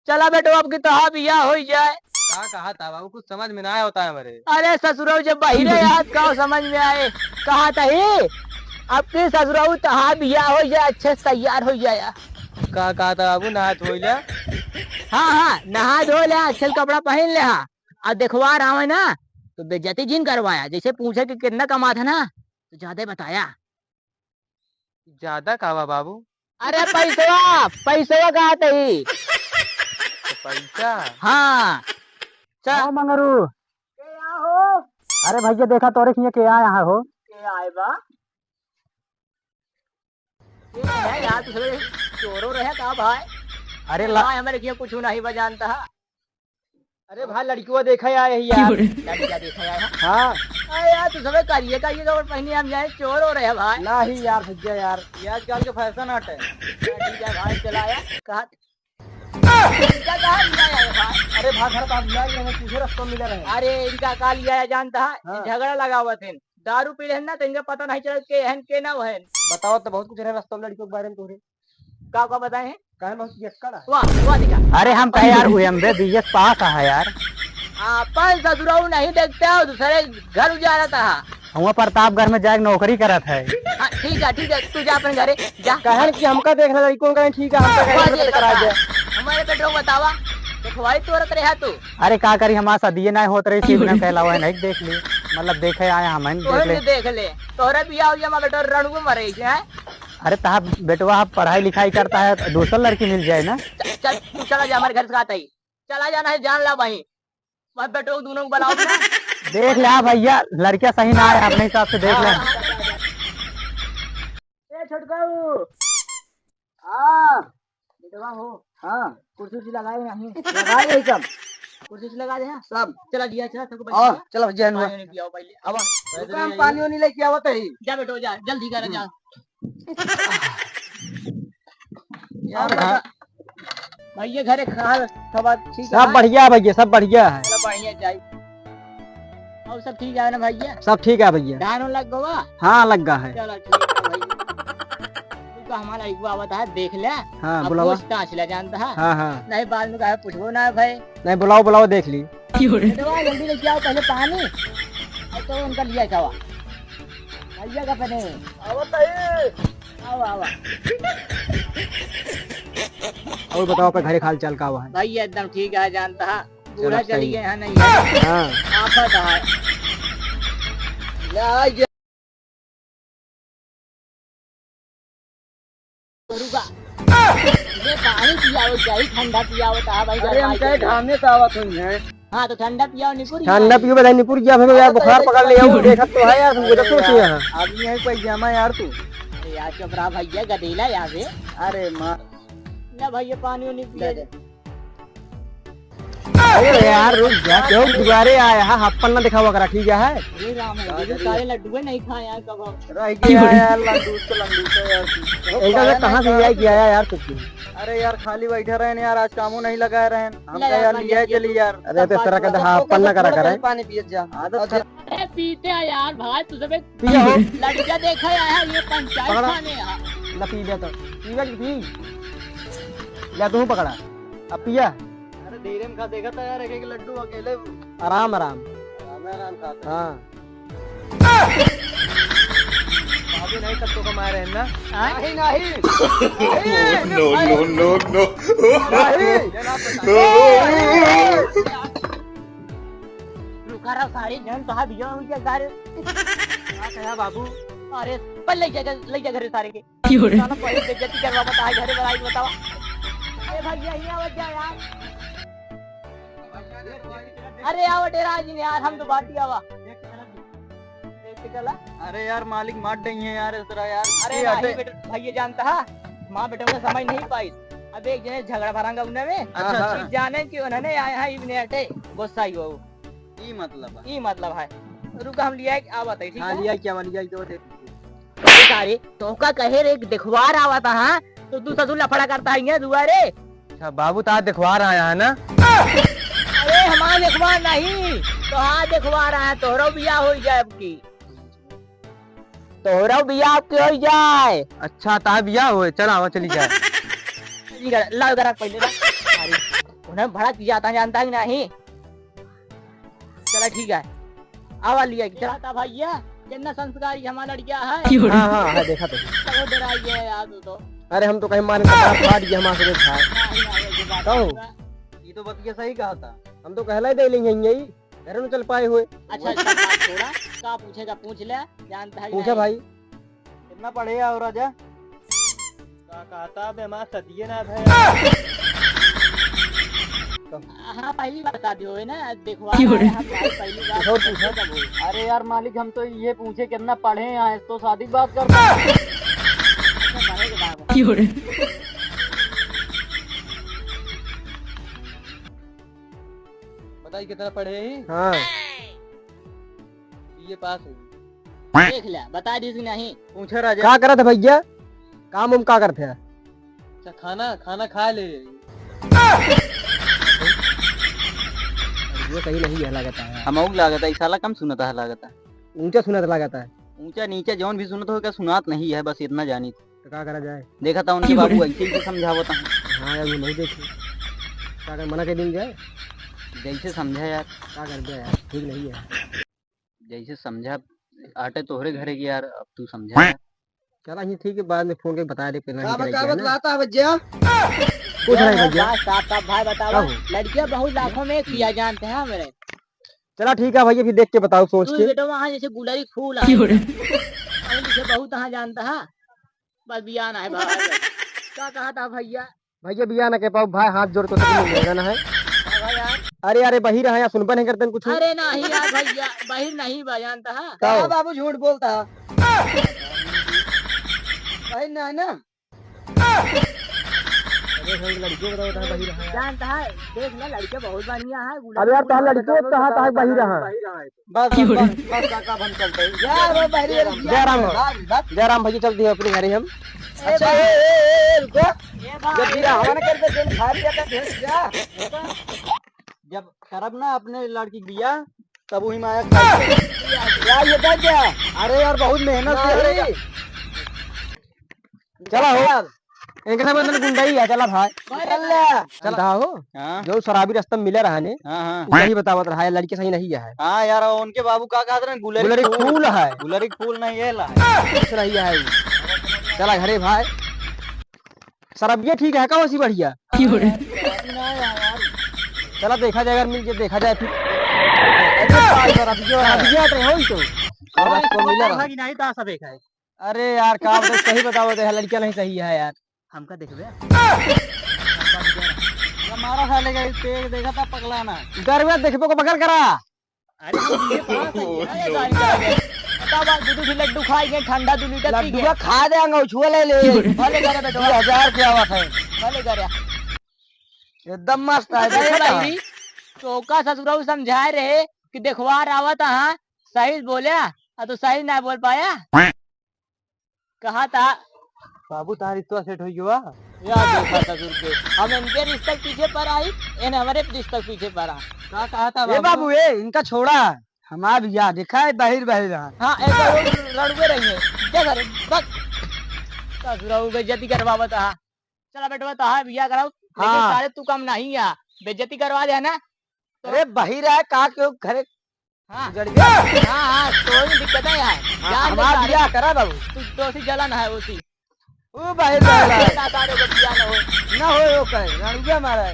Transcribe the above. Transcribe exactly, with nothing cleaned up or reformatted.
चला बेटो, अब की तोहार बियाह होइ जाए। का कहा था बाबू, कुछ समझ में ना आवत है हमरे। अरे ससुरऊ, जब बहिरे याद का समझ में आए, कहा था ही, अब की ससुरऊ तोहार बियाह होइ जाए, अच्छे से तैयार होइ जाए। का कहा था बाबू, नहा धो ले। हाँ, हाँ, नहा धो ले, अच्छे से कपड़ा पहिन ले, हाँ। अब देखवार आवे ना, तो बेइज्जती जिन करवाया, जैसे पूछे कि कितना कमात है ना, तो ज्यादा बताया। ज्यादा का बा बाबू? अरे पैसवा, पैसवा कहा तही। तो पैसा? हाँ। चल। आओ मंगरू। के आ हो? अरे भैया देखा तोरे किया के आया है हो। के आए बा? के है यार, तू सगळे चोरो रहे का भाई? अरे ला- भाई हमारे किया कुछ नहीं बजानता है। अरे भाई, लड़कियों देखा आए ही यार। लड़कियाँ देखा आए हैं? हाँ। अरे यार, तू सबे करिए का, ये तो पहले हम जाए चोर हो रहे हैं भाई। नहीं यार, भैया यार, ये आजकल के फैशन हट है। ठीक है भाई, चला यार। कहा इनका कहा लिया है भाई? अरे भाई, घर का बुला लिया, मैं तुझे रास्ता मिला रहे। अरे इनका का लिया है जानता है? हाँ। झगड़ा लगावत हैं, दारू पी रहे हैं ना, तो इनका पता नहीं चलत के हन के ना वहन। बताओ तो बहुत कुछ रहे रास्ता में लड़कियों के बारे में तोरे। का, का बताए हैं? काहे बहुत पियक्कड़ है? वाह, वाह, देखा। अरे हम कहे यार, वो एमबीबीएस पास है यार। आपन ससुराऊ नहीं देखते हो, दूसरे घर उजाड़ता है। हुआ प्रतापगढ़ में जाके नौकरी करत है। हाँ, ठीक है, ठीक है, तू जा अपन घरे, जा। कहन कि हमका देख ले, कौन कहें ठीक है, हमका वाह, कहें देखा करा था। दे। हमारे बेटो को बतावा, देखवाई तोरत रहा तू। अरे का करी, हमार सदिये ना होत रही, सीधना कहलावा है, नहीं देख ली, मतलब देखे आए हम, तोहरे देख ले। भी देख ले, तोहरे बियाह हो गया, मगर तोहरे रणुए मरे हैं। अरे तहा बेटवा पढ़ाई लिखाई करता है, तो दूसर लड़की मिल जाए ना। च-, चल, तू चला जा, हमारे घर से आता ही। चला जाना है, जान ला भाई। मैं बेटो दोनों को बुलाओ ना। देख ले, हाँ भैया, लड़कियां सही ना आए, अपने हिसाब से देख ले। हाँ। ए छोटकाऊ। हाँ। बेटवा हो। हाँ। कुर्सी उर्सी लगाए नहीं? लगाए यही सब। कुर्सी उर्सी लगा दे, हाँ। सब। चला दिया, चला, सबको बैठ आओ, जा। चलो, जय हुआ। पानी वानी पियाओ पहले। अब रुका, हम पानी वानी लेके आवत है। जा बेटो, जा, जल्दी कर, जा। यार, और भा- भैया, घरे का हाल खबर ठीक है? सब बढ़िया है भैया, सब बढ़िया है। चलो, बढ़िया जाई। और सब ठीक है ना भैया? सब ठीक है भैया। धान लग गवा? हाँ, लग गवा है। चलो, ठीक है भैया। तू का हमारा एक आवत है, देख ले। हाँ, अब बुलावा। पूछताछ ले जानता है। हाँ, हाँ। नहीं, बाद में कहे पूछबो ना है भाई। नहीं, बुलाओ, बुलाओ, देख ली। क्यों रे? बेटवा, जल्दी लेके आओ पहले पानी, और तो उनका लिया जावा। भैया का पहले। आवत है। आवा, आवा। और बताओ, आपका घरे का हाल चाल का हुआ है? भैया, एकदम ठीक है, जानता है। चलो, बूढ़ा चली गए हैं, नहीं है। हाँ। आफत है। ले आ गया। रुका। ये पानी पियावत जाई, ठंडा पियावत आ भाई, अरे, हम गरमाई कहे के। घामे से आवत हुई हैं। हाँ, तो ठंडा पियाओ, निपुर ठंडा जाई। पियो, बताई, निपुर गया, फिर यार, अरे, बुखार पकड़ ले, यार, देखत तो है यार, तुम अरे गजब सोच यार, रहे हैं। आदमी है, पैजामा यार तू। अरे यार, चुप रहा भैया, गदेला यार रे। अरे माँ। ना भैया, पानी उनी पिया दे। अरे यार, रुक जा, क्यों दुआरे आया है? हाफ पन्ना दिखावा करा, ठीक है? अरे राम है, ये सारे लड्डू नहीं खाए यार कब। रह गया यार, लड्डू तो लड्डू तो यार। इनका से कहाँ से आया कि आया यार कुछ भी? अरे यार, खाली बैठे रहे यार, आज कामों नहीं लगाए रहे। हम ले कहा यार, यार, लिया ये चली यार। अरे तो सर का हाफ पन्ना करा करे। पानी पिए जा। आदत खराब। अरे पीते हैं यार भाई, तू सब एक पिया हो। लड़कियां देखा यार, ये पंचायत पकड़ा। खाने यार। ला पी ले तो। पीबे कि पी? ले तू पकड़ा। अब पिया। अरे धीरे में खा, देखा था यार, एक एक लड्डू अकेले। आराम, आराम। आराम, आराम खाता है। हाँ। अभी नहीं तब तो कमा रहे हैं ना? हाँ? नहीं, नहीं। No, no, no, no। नहीं। रुका रहा सारे जन, तो हाँ भैया, हो गया सारे। क्या कहा बाबू? अरे, पर ले जा, ले जा घरे सारे के। क्यों रे? साला पहले बेइज्जती करवा, बताए घरे बनाई बतावा। ए भैया, यहाँ आवत जा यार। अरे आवा डेरा जी ने यार, हम तो बाटी आवा। देख के चला। अरे यार, मालिक मार डई है यार, इस तरह यार। अरे ये नहीं हटे। बेटा, भैया जानता है, माँ बेटा का समझ नहीं पाई। अब एक जने झगड़ा भरांगा उन्हें में। अच्छा, अच्छा। जाने कि उन्होंने आया है, इवने हटे, गुस्सा ही हो। ई मतलब है। ई मतलब है। रुका, हम लिया के आवत है, ठीक हाँ, है? लिया के आवा, लिया के आवा, दे। सारे, तोहका कहे रे, एक देखवार आवत है, हाँ? तो तू ससुर लफड़ा करता है ये दुआरे? अच्छा, बाबू, तार देखवार आया है ना? अरे, हमार देखवार नहीं, तोहार देखवार आया है, तोहरो बियाह हो जाए अब की। तोहरो बियाह अब की हो जाए। अच्छा, तार बियाह होए, चल आवा, चली जाए। ठीक है, लाओ जरा पहले ना। अरे। नहीं, भड़क जाता है, जानता है कि नहीं? चला ठीक है, आवा लिया, चला। चला था भैया, कितना संस्कारी हमारा लड़किया है। क्यों रे? हाँ, हाँ, है, देखा तो। बहुत डराई है यार तू तो। अरे हम तो कहीं मारे तो बात फाट गया हमारे से था। नहीं, नहीं, ये बात कहो। नहीं है। ये तो बतिया सही कहा था। हम तो कहला ही दे लेंगे यही, घर में चल पाए हुए। अच्छा, अच्छा, बात छोड़ा, का पूछेगा पूछ ले, जानता है कि पूछा नहीं? भाई। कितना पढ़े आओ राजा? का कहता बे माँ सदिये ना भय। हाँ, पहली बार शादी होए ना, देखवा क्यों रे? रहे हैं भाई, पहली बार। और पूछो। अरे यार मालिक, हम तो ये पूछे कितना पढ़े हैं, तो शादी की बात करता है। अच्छा, पढ़े के बाद। क्यों रे? बताई कितना पढ़े ही? हाँ। बीए पास है। देख ले, बता दीस कि नहीं। पूछा राजा। का करत है भैया? काम उम का करत है? अच्छा, खाना, खाना खा ले। ये सही नहीं है, लागत है। हम अउर लागत है, ई साला कम सुनत है, लागत है। ऊंचा सुनत लागत है। ऊंचा नीचा जौन भी सुनत हो, का सुनात नहीं है, बस इतना जानी। तो का करा जाए? देखा था उनके बाबू ऐसे ही समझावत हैं। हाँ यार, वो नहीं देखे। का कर, मना कर दिन जाए? जैसे समझा यार। का कर दे यार, ठीक नहीं है। जैसे समझा, आटे तोहरे घरे की यार, अब तू समझा यार। चला, ये ठीक है, बाद में फोन करके बता दे, पेमेंट का करेगी, बता है ना? बतलाता है भैया? कुछ नहीं भैया। बस साफ साफ भाई बताओ। का हो? लड़कियां बहुत लाखों में किया जानते हैं हमरे। चला ठीक है भैया, फिर देख के बताओ, सोच तू के। बेटा वहाँ जैसे गुलरी फूल है। क्यों रे? और जैसे बहुत कहाँ जानता है, बस बियाह ना है भाई। का कहा था भैया? भैया बियाह ना के पाओ भाई, हाथ जोड़ के तो मिल जाएगा ना है। हाँ भाई यार। अरे, अरे, बहिर है यार, सुनबे नहीं करते हैं कुछ। अरे नहीं यार भैया, बहिर नहीं बा, जानता है? का हो? बाबू झूठ बोलता है। बहिर ना है ना? अरे, हम लड़कियों को तो बता बहिर है यार। जानता है, देख ना, लड़के बहुत बढ़िया है, गुलाबी अरे यार, तो गुलाबी लड़कियों को कहा था बहिर है। बस, बस, बस, बस, काका, अब हम चलते हैं। जय हो, बहिरी, बहिरी, जय राम हो। बस, बस। जय राम भैया, चलते हैं अपने घरे हम। अच्छा, ए, ए, ए, रुको। ए भाई। जब बियाह हमारे करके दिन खा लिया तो भेज जा। जब करब ना अपने लड़की बियाह, तब वही माया खा ले। यार, ये क्या क्या? अरे यार, बहुत मेहनत से नहीं। अरे चला हो। यार। इनके सब इतने गुंडई है, चला भाई। चल ले। चल रहा हो। हाँ। जो शराबी रास्ता में मिला रहा ने, हाँ, हाँ। वो सही बतावत रहा है, लड़की सही नहीं है। हाँ यार, उनके बाबू का कहत रहे, गुलरी गुलरी फूल। फूल है। गुलरी फूल नहीं है ला। कुछ नहीं है। चला घरे भाई। शराबिया ठीक है का, वैसी बढ़िया? क्यों रे? चला देखा जाए, अगर मिल के देखा जाए फिर। अरे भाई, शराबिया है। शराबिया तो हो ही तो। शराब तो मिला रहा। भाई नहीं, तो सब एक है। अरे यार, का बताओ, सही बताओ, तो लड़कियां नहीं सही है यार। हमका देखबे? हमारा साले का एक पेड़ देखा था पगलाना। गर्मी देखबो को बगल करा। अरे हम ये बात है, अरे गाड़ी चला गए। बताओ बात, दू दू ठे लड्डू खाई गए, ठंडा दू लीटर पी गए। लड्डू खा दे, अंगो छुआ ले ले। भले करे बेटवा। दो हजार के आवत है। भले करे। एकदम मस्त है, अरे देखा था? भाई, तो का ससुरऊ समझाए रहे कि देखवार आवत हाँ, सही बोल्या, आ तो सही ना बोल पाया। कहा था बाबू, तार रिश्ता सेट हो गया। या देखा ससुर के, हम इनके रिश्ता के पीछे पड़ा ही, इन हमारे रिश्ता के पीछे पड़ा। का कहा था ए बाबू? बाबू, ए, इनका छोड़ा, हमार बियाह देखा है, बहिर बहिर रहा। हाँ, ऐसा लोग लड़ुए रही है। जा घरे, बक। ससुरा हो गई, जति करवावत हा। चला बेटवा, तो हाँ, बियाह कराओ, लेकिन हाँ। साले तू कम नहीं है, बेइज्जती करवा दे है ना। अरे बहिर है, का क्यों घरे हाँ। उजड़ गया? हाँ, हाँ, तो ही दिक्कत है यार। हाँ, जान दे हमार सारे। बियाह करा बाबू। तू दोषी जलन है उसी। ओ भाई, भाई, भाई। ना सारे को बियाह ना हो। ना हो, यो कहे, लड़ुआ मारा है।